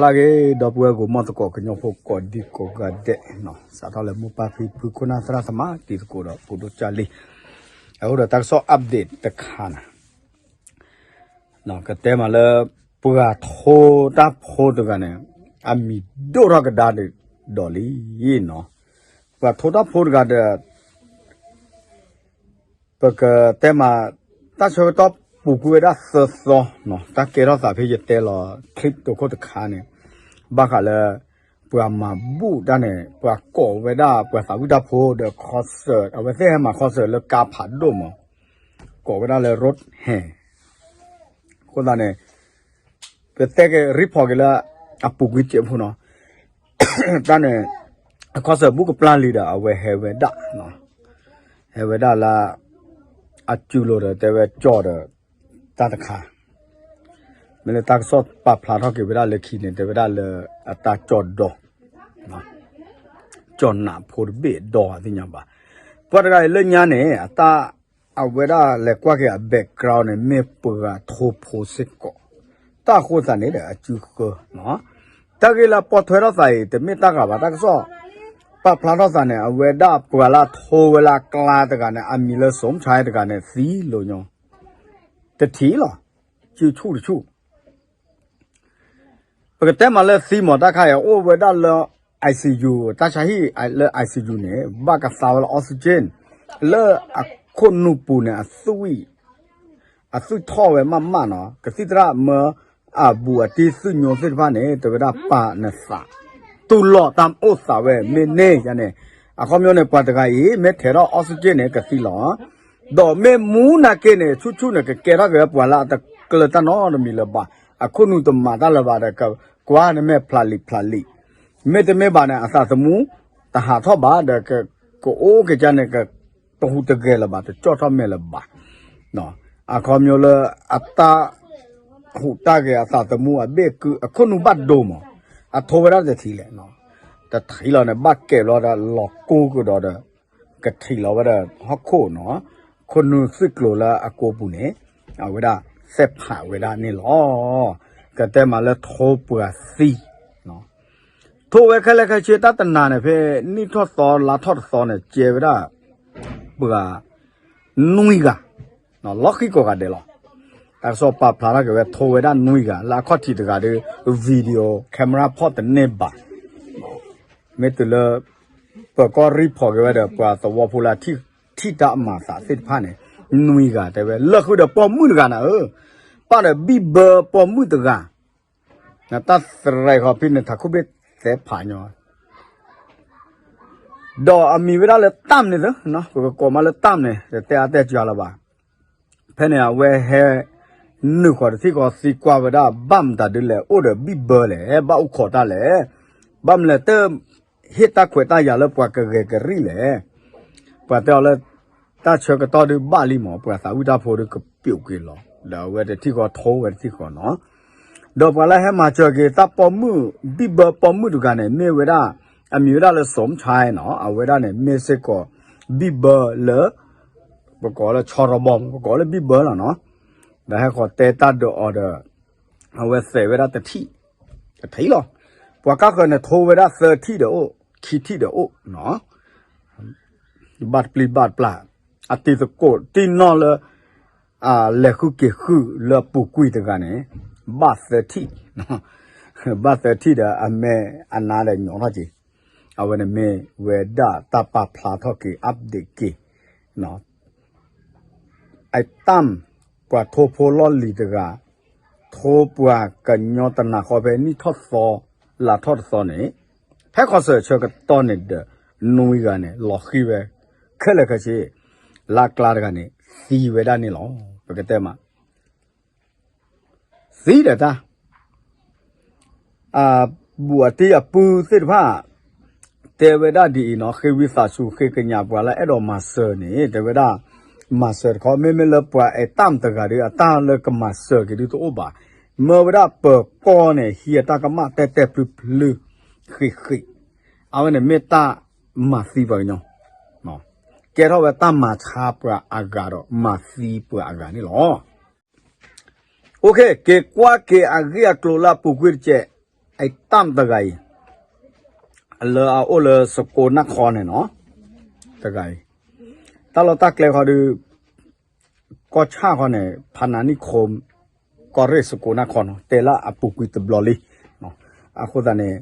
ဘၣ်ဂ့ၤ ဒီပုၢ်ဝဲၢ်ဂီၢ်မီၢ်သကိး ကညီဖိကိးဒံကိးဂၤဒဲး, စးထီၣ်လၢမိၢ်ပၢ်ဖံဖု ခိၣ်နၢ်သရၣ်သမါ တံၤသကိးဒီးဖိဒိၣ်ကၢ်လံ, အဃိဒီးတၢ်ကစီၣ် update တခါန့ၣ် ကတဲမးလၢ ပှၤထိတၢ်ဖိတဂၤန့ၣ် အမံၤဒိၣ်ထီၣ်ကဒါဒီးလံနီၤ. ပှၤထိတၢ်ဖိတဂၤဒီး ပကတဲမး တၢ်ဆၢကတီၢ်ပူၤကွံာ်ဝဲဒၣ်သၢသီနီၤ, တၢ်ကဲထီၣ်သးဖဲယတဲလီၤ clip တခိၣ်တခါန့ၣ် ဘၣ်ဃးလၢ ပှၤမၤဘူၣ်တၢ်န့ၣ် ပှၤကိးဝဲဒၣ်ပှၤသးဝံၣ်တၢ်ဖိဒီး concert အဝဲသ့ၣ်ဟဲမၤ concert လၢကါဖးဒိၣ်မး, ကိးဝဲဒၣ်လၢ road hand အဃိသတးန့ၣ် ပတဲက့ၤ report က့ၤလၢ အပူၤကွံာ်စဲးဖိနီၤ, တၢ်န့ၣ် အ concert ဘူၣ်ကပျၢ်လံဒီး အဝဲဟဲဝဲဒၣ် ဟဲဝဲဒၣ်လၢ အစုလိၤဒီး တဲဝဲကၠီၣ်ဒီး တၢ်တခါ, မ့ၢ်လၢတၢ်ကစီၣ်ပာ်ဖျါထီၣ်က့ၤဝဲဒၣ်လၢခံန့ၣ် တဲဝဲဒၣ်လၢအတၢ်ကၠီၣ်ဒီး ကၠီၣ်နးဖိတဘ့ၣ်ဒီးသ့ၣ်ညါဘၣ်. ပှၤတဂၤအံၤလၢညါန့ၣ် အတၢ် အဝဲဒၣ်လဲၤကွၢ်က့ၤအ background န့ၣ် မ့ၢ်ပှၤထိဖိစ့ၢ်ကီး, တၢ်အဃိသတးန့ၣ်ဒီး အစုဃၢ တၢ်ဂ့ၢ်လၢအပိာ်ထွဲထီၣ်သးအံၤ တမ့ၢ်တၢ်ဂၤဘၣ် တၢ်ကစီၣ် ပာ်ဖျါထီၣ်သးန့ၣ် အဝဲဒၣ်ပှၤလၢအထိဝဲလၢအကျါတဂၤန့ၣ် အမံၤလၢ စိမ်ဆၢၣ် တဂၤန့ၣ် သံလီၤညီ တထံၣ်လီၤ, စုဆူၣ်တဆူၣ် ပကတဲမးလၢသံမး တၢ်ခါအံၤ အိၣ်ဝဲဒၣ်လၢ ICU တၢ်ဆါဟံၣ်လၢ ICU န့ၣ် ဘၣ်ကသါဝဲလၢ oxygen လၢအခိၣ်နူာ်ပူၤန့ၣ် အသွံၣ် အသွံၣ်ထီၣ်ဝဲမးမးနီၤ, ကသံၣ်သရၣ်မၢအဘူးအတံၢ် သုးညိသ့ၣ်တဖၣ်န့ၣ် တဲဝဲဒၣ်ပာ်နသး တူၢ်လိာ်တၢ်အိၣ်သးဝဲ မ့ၢ်န့ၢ်ယါန့ၣ်, အခီပညီန့ၣ် ပှၤတဂၤအံၤ မ့ၢ်ထဲးထီၣ် oxygen န့ၣ် ကသံလီၤ ဒီးမ့ၢ်မူနာ်က့န့ၣ် ဆူၣ်ဆူၣ်န့ၣ် ကကဲထီၣ်က့ၤဝဲပှၤလၢအတကျၢၤတၢ်နီတမံၤလၢၤဘၣ်, အခိၣ်နူာ်တမၤတၢ်လၢၤဘၣ်ဒီး ကကွၢ်န့ၣ်မ့ၢ်ဖျးလံာ်ဖျးလံာ်, မ့တမ့ၢ်ဘၣ်န့ၣ် အသးသမူ တဟးထီၣ်ဘၣ်ဒီး ကအိၣ်က့ၤကါန့ၣ် ကတဟူးတဂဲၤလၢၤဘၣ် တကၠီၣ်ထီၣ်မဲာ်လၢၤဘၣ်. အခီပညီလၢအတၢ်ဟူးတၢ်ဂဲၤ အသးသမူ အဘ့ၣ်ကု အခိၣ်နူာ်ဘၣ်ဒိမး, အထိဝဲဒၣ်တထံၣ်လဲၣ်, တထံၣ်လီၤန့ၣ် ဘၣ်ကဲဘျီဒီး လီၤကိၢ်ကဒီးဒီး ကထံၣ်လီၤဝဲဒၣ်ဟီၣ်ခိၣ်နီၤ, ခိၣ်နူာ်သွံၣ်ကျိၤလၢအကိာ်ပူၤန့ၣ် အဝဲဒၣ်သဲးဖးဝဲဒၣ်န့ၣ်လီၤ. ကတဲမးလၢထိပှၤသံ ထိဝဲခဲလၢာ်ခဲဆ့ တၢ်တနၤန့ၣ် ဖဲနံၣ်ထီၣ်သီလါထီၣ်တသီန့ၣ် ကဲဝဲဒၣ် ပှၤ နွံဂၤ လီၤဃံကိးဂၤဒဲးလီၤ. တၢ်ကစီၣ်ပာ်ဖျါထီၣ်က့ၤဝဲ ထိဝဲဒၣ်နွံဂၤ လၢအခီၣ်ထံးတဂၤဒီး video camera ဖီၣ်တန့ၢ်ဘၣ်. မ့ၢ်တုၤလၢ ပၢၤကီၢ် report က့ၤဝဲဒီး ပှၤသဝီဖိလၢအထံၣ်တၢ်အမၤသးသ့ၣ်တဖၣ်န့ၣ် နွံဂၤတဲဝဲ လၢာ်ဃုာ်ဒီးပိာ်မုၣ်တဂၤနၤဧၢ, ပၣ်ဒီးဘံၣ်ဘၢပိာ်မုၣ်တဂၤ နတၢ်သရဲးခီဖံန့ၣ် ထးခိၣ်ဘ့ၣ်သဲးဖးညီ ဒီးအမံၤဝဲဒၣ်လၢတၢ်န့ၣ်သၢ, ပကကိးမးလၢတၢ်န့ၣ် တတဲအါတဲစှၤလၢၤဘၣ်. ဖဲန့ၣ်အဝဲဟဲ နုာ်ဃီၤတထံၣ်ဃီသံကွၢ်ဝဲဒၣ် ဘၣ်မတၤဒုလဲၣ် အိၣ်ဒီးဘံၣ်ဘၢလဲၣ်, ဘၣ်အိၣ်ခိးတၢ်လဲၣ်, ဘၣ်မနုၤလဲၣ် တဟ့ၣ်တၢ်ခွဲးတၢ်ယာ်လၢပှၤကဂဲၤကရံၣ်လဲၣ်. ပှၤတဲအီၤလၢ တၢ်ဆၢကတီၢ်ဒုးဘၣ်လံမး ပှၤသးဝံၣ်တၢ်ဖိဒုးကပျိာ်ကွံာ်လီၤ, ဒီးအဝဲတထံၣ်ဃီထိဝဲတထံၣ်ဃီနီၤ. ဒီးပှၤလၢဟဲမၤစၢၤက့ၤတၢ်ပိာ်မုၣ် ဘံၣ်ဘၢပိာ်မုၣ်တဂၤန့ၣ် မ့ၢ်ဝဲဒၣ် အမံၤဝဲဒၣ်လၢ စိမ်ဆၢၣ်နီၤ, အဝဲဒၣ်န့ၣ် မ့ၢ်စ့ၢ်ကီး ဘံၣ်ဘၢလၢ ပကိးလၢဆီရီဘီ ပကိးလၢဘံၣ်ဘၢလီၤနီၤ. ဒီးဟဲဃီၤတဲတၢ်ဒီးအီၤဒီး အဝဲသဲးဝဲဒၣ်တထံၣ် တထံၣ်လီၤ. ပှၤကါဃၢၤန့ၣ် ထိဝဲဒၣ်သၢထံၣ်ဒီးအိၣ် ခံထံၣ်ဒီးအိၣ်နီၤ. ဘၣ်တပျံၤဘၣ်တပျၢ် အတံၤသကိးတံၢ်နီၢ်လၢ အလဲၤဃုက့ၤဃုလၢအပူၤကွံာ်တဂၤန့ၣ် ဘၣ်သၢထံၣ်, ဘၣ်သၢထံၣ်ဒီးအမဲာ်အနါဒီးညီထီၣ်က့ၤ, အဝဲန့ၣ်မ့ၢ်ဝဲဒၣ်တၢ်ပာ်ဖျါထီၣ်က့ၤ update က့ၤ အတၢ် ပှၤထိဖိလီၢ်လံၤတဂၤ, ထိပှၤကညီတနၤဃီဖဲနံၣ်ထီၣ်သီ လါထီၣ်တသီန့ၣ်, ဖဲ concert ဆၢကတီၢ်န့ၣ်ဒီး နွံဂၤန့ၣ် လီၤဃံၤဝဲ ခဲလၢာ်ခဲဆ့, လၢအကျါတဂၤန့ၣ် သံဝဲဒၣ်န့ၣ်လီၤ. ပကတဲမး သံဒီးတၢ် အဘူးအတံၢ်အပုၢ်သ့ၣ်တဖၣ် တဲဝဲဒၣ်ဒ်အံၤနီၤ, ဃ့ဝံသးစူၤဃ့ကညးပှၤလၢအဲၣ်ဒိးမၤစၢၤန့ၣ် တဲဝဲဒၣ် မၤစၢၤတခီ မ့မ့ၢ်လၢပှၤအဲၣ်တၢ်မတဂၤဒီး အတၢ်လၢကမၤစၢၤက့ၤဒုးတအိၣ်ဘၣ်. မၢဝဲဒၣ်ပၢၤကီၢ်န့ၣ် ဟံးအတၢ်ကမၣ်တဲတဲပျုၤပျုၤ ဃ့ဃ့, အဝဲန့ၣ်မ့ၢ်တၢ်မၤသံပှၤကညီ, ကဲထီၣ်ဝဲတၢ်မၤဆါပှၤအဂၤဒီး မၤသံပှၤအဂၤန့ၣ်လီၤ. က့ၤကွၢ်က့ၤအဂ့ၢ်အကျိၤလၢအပူၤကွံာ်တကဲး အတၢ်တဂၤအံၤ လၢအအိၣ်လၢစကိနၢ်ခီန့ၣ်နီၤ, တဂၤအံၤ တၢ်လီၢ်တၢ်ကျဲဃီဒီး ကီၢ်ဆၣ်ဃီန့ၣ် ဖးနၤနံၣ်ခိ ကီၢ်ရ့ၣ်စကိနၢ်ခီနီၤ တဲလၢအပူၤကွံာ်တဘျီလံ. အဃိသတးန့ၣ်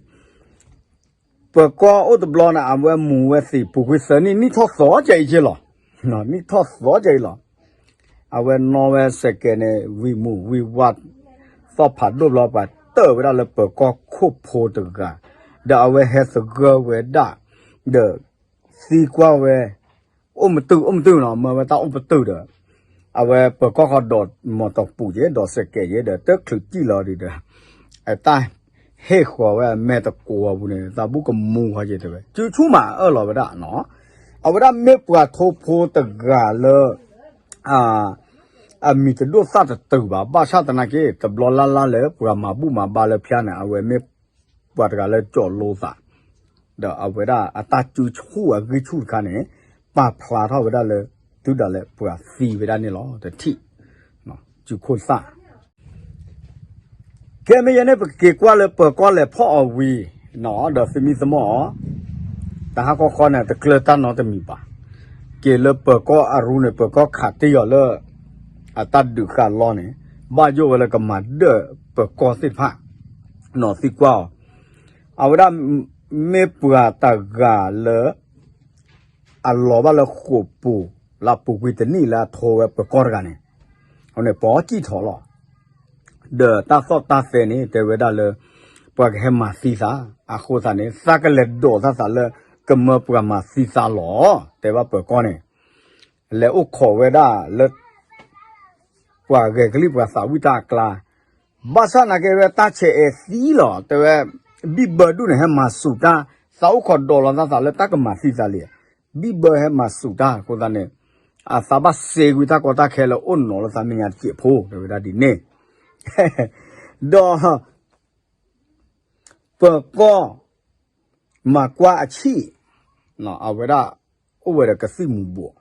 ပၢၤကီၢ်အိၣ်တဘျီန့ၣ် အဝဲမူဝဲသံးပူၤကွံာ်သၢနံၣ် နံၣ်ထီၣ်သီကဲအံၤက့လီၤ. နံၣ်ထီၣ်သီကဲအံၤလီၤ. အဝဲနီၣ်ဝဲစဲးကဲးန့ၣ် ဝံၤမူၤဝံၤဝါ သီၣ်ဖးဒိၣ်ဘျီ ပှၤတၢၢ်ဝဲဒၣ်လၢပၢၤကီၢ်ခိၣ်ဖိတဂၤ, ဒီးအဝဲဟဲသဂၢၢ်ဝဲဒၣ် ဒီးသံကွၢ်ဝဲ အိၣ်မတုာ် အိၣ်မတုာ်နီၤ, မၢဝဲတၢ်အိၣ်ပတုာ်ဒီး အဝဲပၢၤကီၢ်ဃီဒိးမီၤတီၢ်ပူၤက့ၤ ဒိးစဲးကဲးက့ၤဒီး တချုးစံၣ်လီၤဒံးဒီး အတၢ်ဟ့ၣ်ဃီၤဝဲအမဲာ်တကိးအပူၤန့ၣ် သးဘူၣ်ကမူဃီက့ၤတဲဝဲ စုဆူၣ်မးအၢၣ်လီၤဝဲဒၣ်နီၤ. အဝဲဒၣ်မ့ၢ်ပှၤထိဖိတဂၤလၢ အမံၤတဒိၣ်သၣ်တတုာ်ဘၣ်, ဘၣ်ဆၣ်သနာ်က့ တဘျီလၢ်လၢ်လၢပှၤမၤဘူၣ်မၤဘါလၢဖၠါန့ၣ် အဝဲမ့ၢ်ပှၤတဂၤလၢကၠီၣ်လိသး, ဒီးအဝဲဒၣ်အတၢ်စုဆူၣ်အဂံၢ်ဆူၣ်တခါန့ၣ် ပာ်ဖျါထီၣ်ဝဲဒၣ်လၢ တုၤဒၣ်လဲာ်ပှၤသံဝဲဒၣ်န့ၣ်လီၤ. တထံၣ် စုခိၣ်သၣ် ကဲမ့ၢ်ယဲန့ၣ် ပက့ၤကွၢ်လၢပၢၤကီၢ်လဲၤဖီၣ်အီၤဝံၤ ဒီးသမံသမိးအီၤ တဟါခီခီန့ၣ် တကျၢၤတၢ်နီတမံၤဘၣ်. က့ၤလၢပၢၤကီၢ်အရူန့ၣ် ပၢၤကီၢ်ခးတ့ၢ်အီၤလၢ အတၢ်ဒုးဃာ်လီၤန့ၣ် ဘၣ်ယိၣ်ဝဲလၢကမၤဒၢၣ်ပၢၤကီၢ်သ့ၣ်တဖၣ် နီၤသံကွၢ်အီၤ အဝဲဒၣ်မ့ၢ်ပှၤတဂၤလၢ အလီၤဘၣ်လၢဃိာ်ပူၤ လၢအပူၤကွံာ်တနံၣ်လၢအထိဝဲပၢၤကီၢ်တဂၤန့ၣ်, အန့ၣ်ပှၤစံၣ်ထီၣ်လီၤ. ဒီးတၢ်သီၣ်တၢ်သဲန့ၣ် တဲဝဲဒၣ်လၢ ပှၤကဟဲမၤသံသး, အဃိသတးန့ၣ် သးကလဲၤဒိးသးသးလၢ ကမၢပှၤမၤသံသးလီၤ, တဲဘၣ်ပၢၤကီၢ်န့ၣ် လဲၤအိၣ်ခိးဝဲဒၣ်လၢ ပှၤဂဲၤကလံၣ်ပှၤသးဝံၣ်တၢ်အကျါ, ဘၣ်ဆၣ်နာ်က့ဝဲတၢ်ဆဲးအဲၣ်သံလီၤ, တဲဝဲ ဘံၣ်ဘၢဒူၣ်န့ၣ် ဟဲမၤစူၤတၢ်, သးအိၣ်ခိးဒိးလီၤသးသးလၢတၢ်ကမၤသံသးလံ, ဘံၣ်ဘၢဟဲမၤစူၤတၢ်အဃိသတးန့ၣ်, အသးဘၣ်စ့ကွံာ်တၢ်ကီတၢ်ခဲလၢအိၣ်နီၤလၢသးမဲာ်ညါတစဲးဖိ တဲဝဲဒၣ်ဒ်န့ၣ်, ဒီး ပၢၤကီၢ် မၤကွၢ်အဆံၣ်, အဝဲဒၣ် အိၣ်ဝဲဒီးကသံၣ်မူၤဘှီး,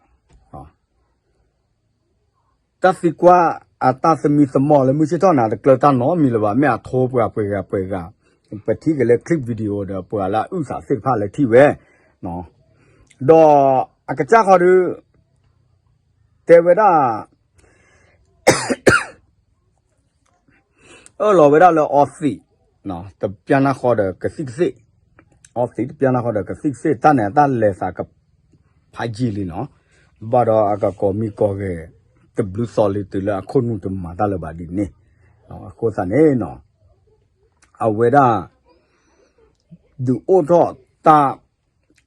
တၢ်သံကွၢ်အတၢ်သမံသမိးလၢမုၢ်ဆ့ၣ်ထီၣ်န့ၣ် တကျၢၤတၢ်နီတမံၤလၢၤဘၣ်, မ့ၢ်အထိပှၤပှဲၤဂၤပှဲၤဂၤ, ပထံၣ်က့ၤလၢ clip video ဒီးပှၤလၢအအုၣ်သးသ့ၣ်တဖၣ်လၢထံၣ်ဝဲ, ဒီးအကစၢ်ခီဒီး တဲဝဲဒၣ် အၢၣ်လီၤဝဲဒၣ်လၢအီသံး တပျၢ်နၢ်ဃီဒီးကသံၣ်ကသ့ၣ်, အီသံးတပျၢ်နၢ်ဃီဒီးကသံၣ်ကသ့ၣ် တၢ်န့ၣ်အတၢ်လဲၤသးကဖးယံာ်လံနီၤ, ဘၣ်ဒီးအကကိးမံၤကိးဂဲၤ တဘျုးသီလံတုၤလၢအခိၣ်နူာ်တမၤတၢ်လၢၤဘၣ်ဒ်န့ၣ်, အဃိသတးန့ၣ်နီၤ အဝဲဒၣ် ဒုးအိၣ်ထီၣ်တၢ်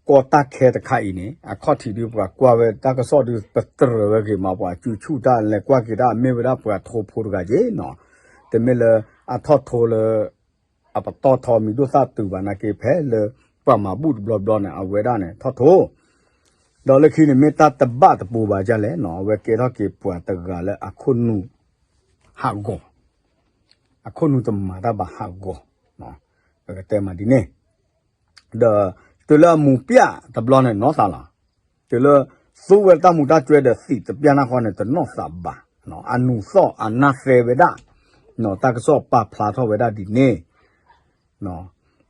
ကီတၢ်ခဲတခါအံၤန့ၣ် အခီၣ်ထံးဒုးပှၤကွၢ်ဝဲတၢ်ကစီၣ်ဒုးပတြၢၤဝဲဂ့ၤမး ပှၤစုဆူၣ်တၢ်လဲၤကွၢ်က့ၤတၢ်မ့ၢ်ဝဲဒၣ်ပှၤထိဖိတဂၤက့နီၤ, တမ့ၢ်လၢအထီၣ်ထိလၢ အပတီၢ်ထီမံၤဒိၣ်သၣ်တုၤဘၣ်နာ်က့ ဖဲလၢပှၤမၤဘူၣ်တဘျီဘျီန့ၣ် အဝဲဒၣ်န့ၣ်ထီၣ်ထိ ဒီးလၢခံန့ၣ်မ့ၢ်တၢ်တဘၣ်တပူၤဘၣ်ဒ်လဲၣ်နီၤ အဝဲကဲထီၣ်က့ၤပှၤတဂၤလၢအခိၣ်နူာ် ဟးဂီၤ, အခိၣ်နူာ်တမၤတၢ်ဘၣ်ဟးဂီၤ, ပကတဲမးဒ်န့ၣ်, ဒီးတုၤလၢအမူးပျၢ်တဘျီန့ၣ်နီၢ်သးလီၤ, တုၤလၢ သူဝဲတၢ်မူးတၢ်ကွဲးဒီးသံးတပျၢ်နၢ်ဃီန့ၣ် တနီၢ်သးဘၣ်, အနူးသီၣ်အနၢ်သဲဝဲဒၣ်, တၢ်ကစီၣ်ပာ်ဖျါထီၣ်ဝဲဒၣ်ဒ်န့ၣ်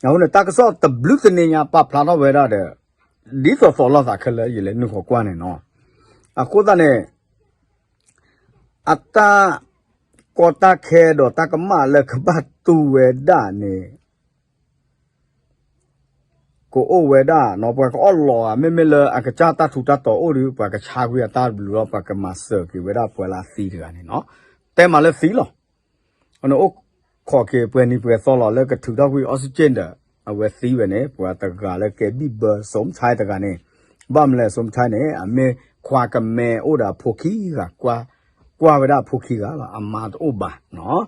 အဃိန့ၣ် တၢ်ကစီၣ်တဘျုးသန့ညါပာ်ဖျါထီၣ်ဝဲဒၣ်ဒီး ဒ်သိးသိးလိာ်သးခဲလၢာ် ယလဲၤနုာ်ဃီၤကွၢ်န့ၣ်နီၤ, အဃိသတးန့ၣ် အတၢ်ကီတၢ်ခဲဒီးတၢ်ကမၣ်လၢကဘၣ်တူၢ်ဝဲဒၣ်န့ၣ် ကအိၣ်ဝဲဒၣ်နီၤ ပှၤကအီၣ်လီၤဧါ မ့မ့ၢ်လၢအကစၢ်တၢ်ထူးတၢ်တီၤအိၣ်ဒီး ပှၤကဆါကွံာ်အတၢ်ဘျုးလီၤ ပှၤကမၤစၢၤက့ၤဝဲဒၣ်ပှၤလၢအသံတဂၤန့ၣ်နီၤ, တဲမးလၢသံလီၤ အန့ၣ်အိၣ်ခိးက့ၤပှဲၤနံၤပှဲၤသီလီၤ လၢကထုးထီၣ်ကွံာ် oxygen ဒီး အဝဲသံဝဲန့ၣ် ပှၤတဂၤလၢကဲဘံၣ်ဘၢ စိမၣ်ဆါတဂၤန့ၣ်, ဘၣ်မနုၤလဲၣ် စိမၣ်ဆါန့ၣ် အမ့ၢ်ခွါကမဲအိၣ်ဒီးအဖိခံဂၤ, ကွၢ်ဝဲဒၣ်အဖိခံဂၤလီၤ အမါတအိၣ်ဘၣ်နီၤ,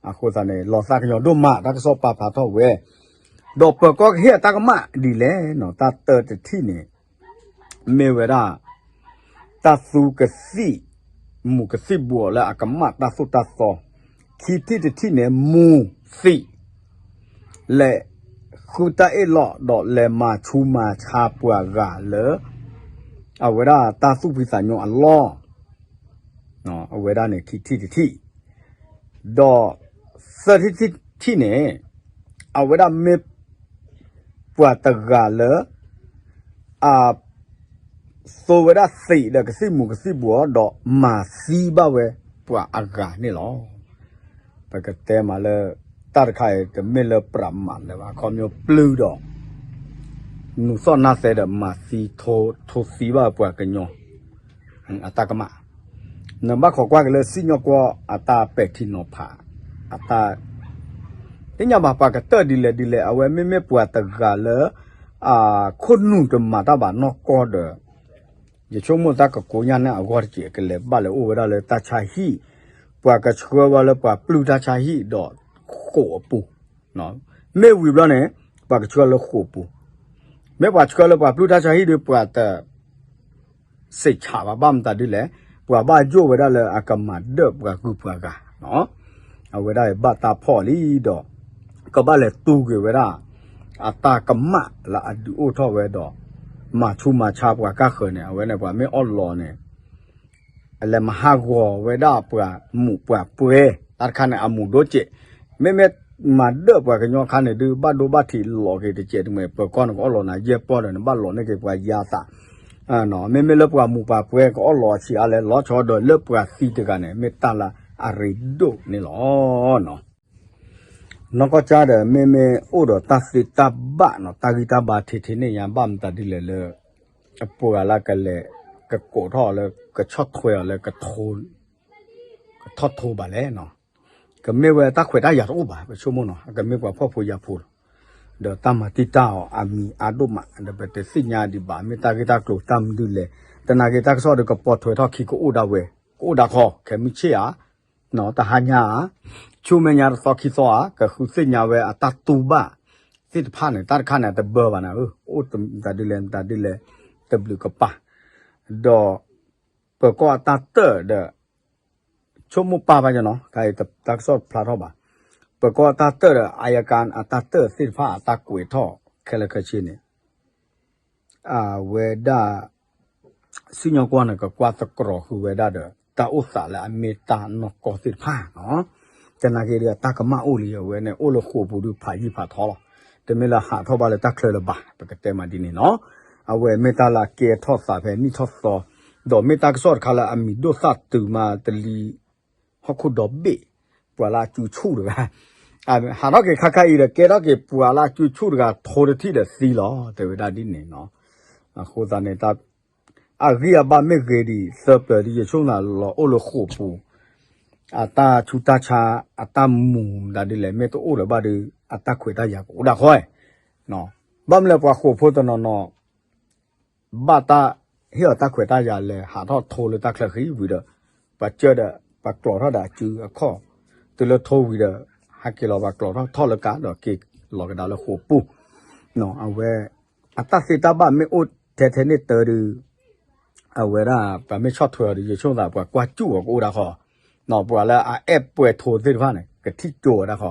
အဃိသတးန့ၣ် လီၤသးကညီၤဒိၣ်မး တၢ်ကစီၣ်ပာ်ဖျါထီၣ်ဝဲ, ဒီးပၢၤကီၢ်ကဟ့ၣ်အတၢ်ကမၣ်ဒ်လဲၣ်နီၤ တၢ်တၢတထံၣ်န့ၣ် မ့ၢ်ဝဲဒၣ် တၢ်သူကသံၣ် မူးကသံၣ်ဘှီးလၢအကမၣ်တၢ်သိၣ်တၢ်သီ, ခံထံၣ်တထံၣ်န့ၣ် မူးသံး လဲၤဃုတၢ်အ့ၣ်လိာ်ဒီးလဲၤမၤဆူးမၤဆါပှၤဂၤလၢ အဝဲဒၣ်တၢ်သူၣ်ဖှံသးညီအလီၢ်, အဝဲဒၣ်န့ၣ်ခံထံၣ်တထံၣ်, ဒီးသၢထံၣ်တထံၣ်န့ၣ် အဝဲဒၣ်မ့ၢ် ပှၤတဂၤလၢ အ သိဝဲဒၣ်သံးဒီးကသံၣ်မူးကသံၣ်ဘှီးဒီးမၤသံဘၣ်ဝဲပှၤအဂၤန့ၣ်လီၤ. ပကတဲမးလၢ တၢ်တခါအံၤတမ့ၢ်လၢပြးမးလၢၤဘၣ် ခီဖျိပျုၢ်ဒီး နူၤသီၣ်နါသဲဒီးမၤသံထိသံဘၣ်ပှၤကညီ အတၢ်ကမၣ် နဘၣ်ခိးကွၢ်က့ၤလၢစံၣ်ညီၣ်ကွီၢ်အတၢ်ပဲာ်ထံနီၤဖး အတၢ် သ့ၣ်ညါဘၣ် ပှၤကတၢၢ်ဒ်လဲၣ်ဒ်လဲၣ် အဝဲမ့မ့ၢ်ပှၤတဂၤလၢ အ ခိၣ်နူာ်တမၤတၢ်ဘၣ်နီၢ်ကီၢ်ဒီး ယဆိကမိၣ်တၢ်ကကိးညါန့ၣ်အဂီၢ်တက့ၢ် ကလဲၤဘၣ်လဲၤအိၣ်ဝဲဒၣ်လၢတၢ်ဆါဟံၣ် ပှၤကဆှၢဝဲလၢပှၤပျုၢ်တၢ်ဆါဟံၣ်ဒီးဃိာ်အပူၤ မ့ၢ်ဝံၤဘျီန့ၣ် ပှၤကဆှၢလၢဃိာ်ပူၤ မ့ၢ်ပှၤဆှၢလၢပှၤပျုၢ်တၢ်ဆါဟံၣ်ဒီးပှၤတ စံးဆးဘၣ် ဘၣ်မတၤဒ်လဲၣ် ပှၤဘၣ်ယိၣ်ဝဲဒၣ်လၢအကမၤဒၢၣ်ပှၤဂုၤပှၤဂၤ အဝဲဒၣ်ဘၣ်တၢ်ဖီၣ်လံဒီး ကဘၣ်လဲၤတူၢ်က့ၤဝဲဒၣ် အတၢ်ကမၣ်လၢအဒုးအိၣ်ထီၣ်ဝဲဒီး မၤဆူးမၤဆါပှၤကါဃၢၤန့ၣ် အဝဲန့ၣ်ပှၤမ့ၢ်အီၣ်လီၤန့ၣ် အလဲၤမၤဟးဂီၤဝဲဒၣ်ပှၤမူးပှၤပွဲ တၢ်တခါန့ၣ် အမူးဒိၣ်စဲး မ့မ့ၢ်မၤဒၢၣ်ပှၤကညီခါန့ၣ်ဒုး ဘၣ်ဒိဘၣ်ထံးလီၤက့ၤတစဲးတမှဲၤ ပၢၤကီၢ်န့ၣ် ကအိၣ်လီၤနၤယဲၢ်ပီၢ်ဒီး နဘၣ်လီၤန့ၢ်က့ၤပှၤယါသး မ့မ့ၢ်လၢပှၤမူးပှၤပွဲကအိၣ်လီၤအဆံးအါလဲၣ် လီၤဆီဒီးလၢပှၤသံတဂၤန့ၣ် မ့ၢ်တၢ်လၢအရ့ဒိၣ်န့ၣ်လီၤ. နီၢ်ကီၢ်ကၠၢ်ဒီး မ့မ့ၢ်အိၣ်ဒီးတၢ်သ့တၢ်ဘၣ်နီၤ တၢ်ဂံၢ်တၢ်ဘါထဲထဲန့ၣ်ညါ ဘၣ်မတၤဒ်လဲၣ်လၢ အပှၤလၢကလဲၤ ကကိးထီၣ်လၢ ကဆီၣ်ထွဲအီၤလၢ ကထီၣ်ထိဘၣ်လဲၣ်နီၤ ကမ့ၢ်ဝဲတၢ်ခွဲးတၢ်ယာ်တအိၣ်ဘၣ် ပဆိကမိၣ်နီၤ အကမ့ၢ်ပှၤဖှီၣ်ဖိယာ်ဖိလီၤ ဒီးတၢ်မၤတံာ်တာ်အီၤအမံၤအါဒိၣ်မး ဒီးပတသ့ၣ်ညါဒံးဘၣ် မ့ၢ်တၢ်ဂ့ၢ်တၢ်ကျိၤတၢ်မနုၤလဲၣ် သနာ်က့တၢ်ကစီၣ်ဒီးကပိာ်ထွဲထီၣ်ခံကအိၣ်ဒၣ်ဝဲ ကအိၣ်ဒၣ်ခီ ခဲမုၢ်ဆ့ၣ်ဧါ တဟါညါဧါ ဆူမဲာ်ညါတသီခံသီဧါ ကဃုသ့ၣ်ညါဝဲအတၢ်တူၢ်ဘၣ်သ့ၣ်တဖၣ်န့ၣ် တၢ်တခါန့ၣ် တဘၢဘၣ်နၤဧၢ အိၣ်တမတၤဒ်လဲၣ်မတၤဒ်လဲၣ် တဘျုးကပၤ ဒီး ပၢၤကီၢ်အတၢ်တၢၢ်ဒီး ဆိကမိၣ်ပာ်ဘၣ်နီၤ တၢ်ကစီၣ်တဖျါထီၣ်ဘၣ် ပၢၤကီၢ်အတၢ်တၢၢ်ဒီး အယကၣ်အတၢ်တၢၢ်သ့ၣ်တဖၣ်အတၢ်ကွဲးထီၣ်ခဲလၢာ်ခဲဆ့န့ၣ် အဝဲဒၣ် စံၣ်ညီၣ်ကွီၢ်န့ၣ် ကကွၢ်သကိးဃုာ်ဝဲဒၣ်ဒီး တၢ်အိၣ်သးလၢအမ့ၢ်တၢ်နီၢ်ကီၢ်သ့ၣ်တဖၣ်နီၤ သနာ်က့ဒီးတၢ်ကမၣ်အိၣ်လံ အဝဲန့ၣ် အိၣ်လၢဃိာ်ပူၤဒုးဖးယံာ်ဖးထီလီၤ တမ့ၢ်လၢဟးထီၣ်ဘၣ်လၢတၢ်ချၢလၢၤဘၣ် ပကတဲမးဒ်န့ၣ်နီၤ အဝဲမ့ၢ်တၢ်လၢအကဲထီၣ်သးဖဲနံၣ်ထီၣ်သီ ဒီးမ့ၢ်တၢ်ကစီၣ်တခါလၢအမံၤဒိၣ်သၣ်တုၤမးတလံ ဟီၣ်ခိၣ်ဒီဘ့ၣ် ပှၤလၢအစုဆူၣ်တဂၤ ဟးထီၣ်က့ၤခါခါအံၤဒီး ကဲထီၣ်က့ၤပှၤလၢအစုဆူၣ်တဂၤ ထိတထံၣ်ဒီးသံလီၤ တဲဝဲဒၣ်ဒ်န့ၣ်နီၤ အဃိသတးန့ၣ် အဂံၢ်အဘါမ့ၢ်ဂ့ၤဒံး သၢပျၢၤဒ်ယဆိကမိၣ်လီၤအိၣ်လၢဃိာ်ပူၤ အတၢ်ဆူးတၢ်ဆါ အတၢ်မူးဒၣ်ဒ်လဲၣ် မ့ၢ်တအိၣ်လၢၤဘၣ်ဒီး အတၢ်ခွဲးတၢ်ယာ်ကအိၣ်ဒၣ်ဃီ ဘၣ်မနုၤလဲၣ်ပှၤဃိာ်ဖိတနီၤနီၤ ဘၣ်တၢ်ဟ့ၣ်အီၤတၢ်ခွဲးတၢ်ယာ်လဲၤဟးထီၣ်ထိလၢတၢ်ချၢဃံဝံၤဒီး ပှၤစၢၢ်ဒီး ပှၤကျိးထီၣ်ဒီးအစုအခီၣ် တုၤလၢထိဝံၤဒီး ဟးက့ၤလီၤပှၤကျိးထီၣ်ထီၣ်လၢကါဒီးက့ၤလီၤကဒါလၢဃိာ်ပူၤ အဝဲ အတၢ်သ့တၢ်ဘၣ်မ့ၢ်အိၣ်ထဲထဲန့ၣ်တၢ်ဒီး အဝဲဒၣ်ပှၤမ့ၢ်ဆီၣ်ထွဲအီၤဒီး ယဆိကမိၣ်သးပှၤကွၢ်စူၣ်အီၤကအိၣ်ဒၣ်ဃီ ပှၤလၢအအဲၣ်ပှဲၤထိသ့ၣ်တဖၣ်န့ၣ် ကထံၣ်ကၠိဝဲဒၣ်ဃီ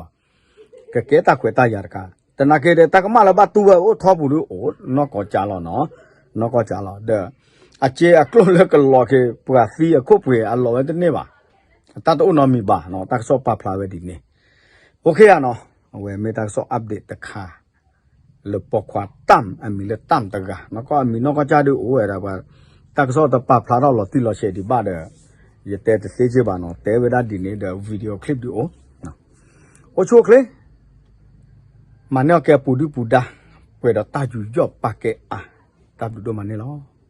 ကကဲတၢ်ခွဲးတၢ်ယာ်တခါ သနာ်က့ဒီး တၢ်ကမၣ်လၢဘၣ်တူၢ်ဝဲအိၣ်ထီပူၤဒုးအိၣ် နီၢ်ကီၢ်ကၠၢ်လီၤနီၤ နီၢ်ကီၢ်ကၠၢ်လီၤ ဒီး အစ့အကျိၣ်လၢကလီၤက့ၤပှၤသံအခိၣ်ပှ့ၤအလီၤဝဲတန့ၢ်ဘၣ် တၢ်တအိၣ်နီတမံၤဘၣ်နီၤ တၢ်ကစီၣ်ပာ်ဖျါဝဲဒ်န့ၣ် အိၣ်ခ့ဧါနီၤ အဝဲမ့ၢ်တၢ်ကစီၣ် update တခါ လၢပိာ်ခွါတၢ် အမံၤလၢတၢ်တဂၤ နီၢ်ကီၢ်အမံၤနီၢ်ကီၢ်ကၠၢ်ဒုးအိၣ်ဝဲဒၣ်ပှၤ တၢ်ကစီၣ်တပာ်ဖျါထီၣ်လီၤတံၢ်လီၤဆဲးဒံးဘၣ်ဒီး ယတဲတသ့က့ဘၣ်နီၤ တဲဝဲဒၣ်ဒ်န့ၣ်ဒီး video clip ဒုးအိၣ် အိၣ်ဆူၣ်အိၣ်ချ့ မၤန့ၢ်အီၣ်ကဲပူၤဒုၣ်ပူၤဒါ ပှဲၤဒီးတၢ်ယူးယီၣ်ပာ်ကဲအါ တၢ်ဘျုးဒိၣ်မးန့ၣ်လီၤ.